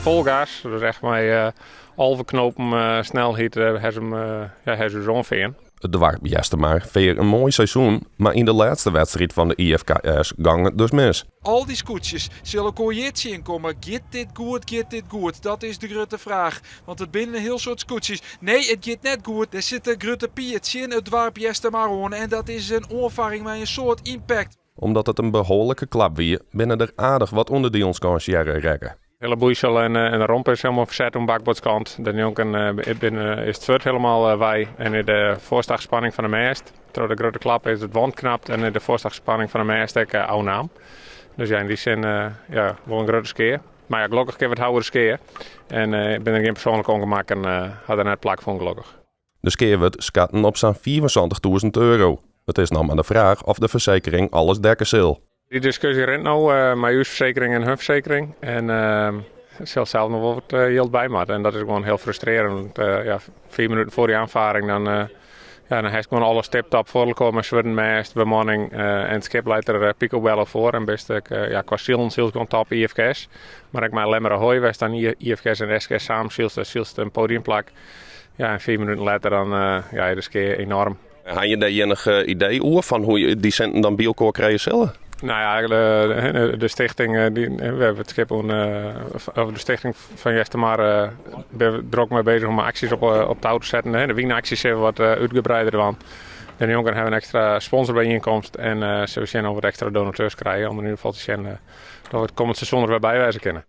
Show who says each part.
Speaker 1: Fol gas, dus echt mei 11 knopen snelheid ha se him, ja, ha se ús oanfearn.
Speaker 2: It doarp Eastermar fear in moai seizoen, mar yn de lêste wedstriid fan de IFKS gong it dus mis.
Speaker 3: Al dy skûtsjes sille elkoar hjir tsjinkomme. Giet dit goed, giet dit goed? Dat is de grutte fraach. Want it binne in hiel soad skûtsjes. Nee, it giet net goed. Der sit de Grutte Pier tsjin it doarp Eastermar oan en dat is in oanfarring mei in soad ympakt.
Speaker 2: Omdat it in behoarlike klap wie, binne der aardich wat ûnderdielen skansearre rekke.
Speaker 1: Hele boeisel en de romp is helemaal ferset oan bakboardskant. Dêrnjonken is it furt helemaal wei en is de foarstachspanning fan de mêst. Troch de grutte klap is it want knapt en is de foarstachspanning fan de mêst ek ôfnaam. Dus ja, yn dy sin ja, wol in grutte skea. Mar ja, gelokkich kinne we it hawwe oer de skea. En binne der gjin persoanlike ûngemakken ha der net plakfûn gelokkich.
Speaker 2: De skea wurdt skatten op sa'n 75.000 euro. It is noch mar de fraach oft de fersekering alles dekke sil.
Speaker 1: Dy diskusje rint no mei ús fersekering en hun fersekering. En der sil sels noch wol wat jild by moatte. En dat is gewoan hiel frustrearjend. Want ja, 5 minuten foar dy oanfaring dan, ja, dan hast gewoan alles tiptop foar elkoar mei swurden mêst, bemanning en it skip leit der picobello foar. En bist ek, ja, kwa silen sylst gewoan top IFKS. Mar ek mei Lemmer Ahoy, wêr'tst dan IFKS en SKS samen sylst, dêr sylst in podiumplak. Ja, en 5 minuten letter dan, ja, is de skea enorm.
Speaker 2: Ha je dêr iennich idee oer fan hoe je dy sinten dan by elkoar krije sille?
Speaker 1: Nou ja, de stichting, dy, we hawwe it skip oan, of de stichting fan Eastermar, binne we drok mei bezich om aksjes op tou te setten. De wynaksjes sille we wat útgebreider dwaan. Dêrnjonken hawwe we in ekstra sponsorbyienkomst en sille we sjen oft we wat ekstra donateurs krije om yn ieder gefal te sjen dat we it kommend seizoen der wer by wêze kinne.